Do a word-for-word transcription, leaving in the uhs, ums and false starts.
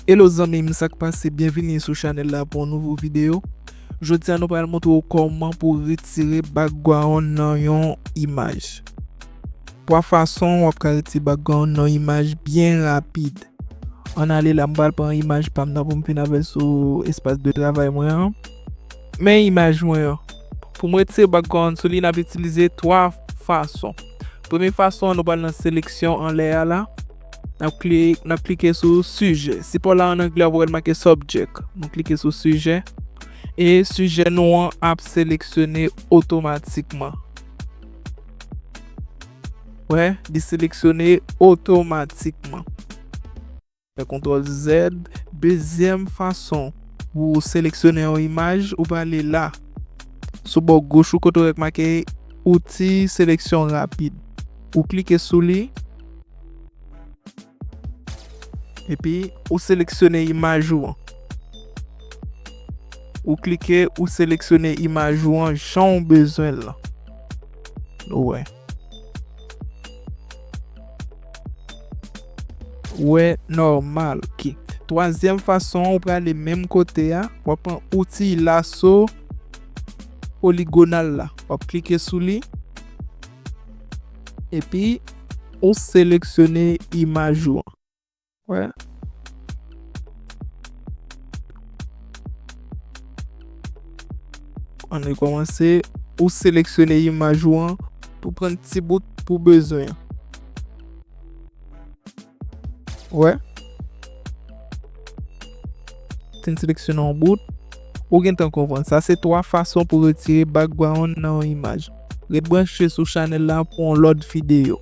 Hello zanmi m, sa k pase? Byenvini sou chanèl la pou yon nouvo videyo. Jodi a nou pral montre w kòman pou w retire background nan yon imaj. Twa fason w ap ka retire background nan yon imaj byen rapid. Ann ale la, m pral pran imaj pa m nan pou m fin avè l sou espas de travay mwen an. Men imaj mwen an. Pou m retire background sou li, n ap itilize twa fason. Premye fason an, nou pral nan seleksyon anlè a la. N ap kli-, n ap klike sou sijè. Sipò la an anglè, ou wè l make subject. Nou klike sou sijè. E sijè nou an ap seleksyone otomatikman. Wè, li seleksyone otomatikman. Fè kontwòl Z. Dezyèm fason pou seleksyone yon imaj, ou prale la. Sou bò goch ou kote w wè k make outil seleksyon rapid. Ou klike sou li. Epi, ou seleksyone imaj ou an. Ou klike, ou seleksyone imaj ou an jan w bezwen l lan. Nou wè. Wè nòmal. Ok. Twazyèm fason, ou prale menm kote a, w ap pran outil lasso poligonal la. W ap klike sou li. Epi, ou seleksyone imaj ou an. Wè. Ann rekòmanse. Ou seleksyone imaj ou an, ou pran ti bout pou bezwen an. Wè. Fin seleksyone yon bout. Ou gentan konprann. Sa se twa fason pou retire background nan yon imaj. Ret branche sou chanèl la pou yon lòt videyo.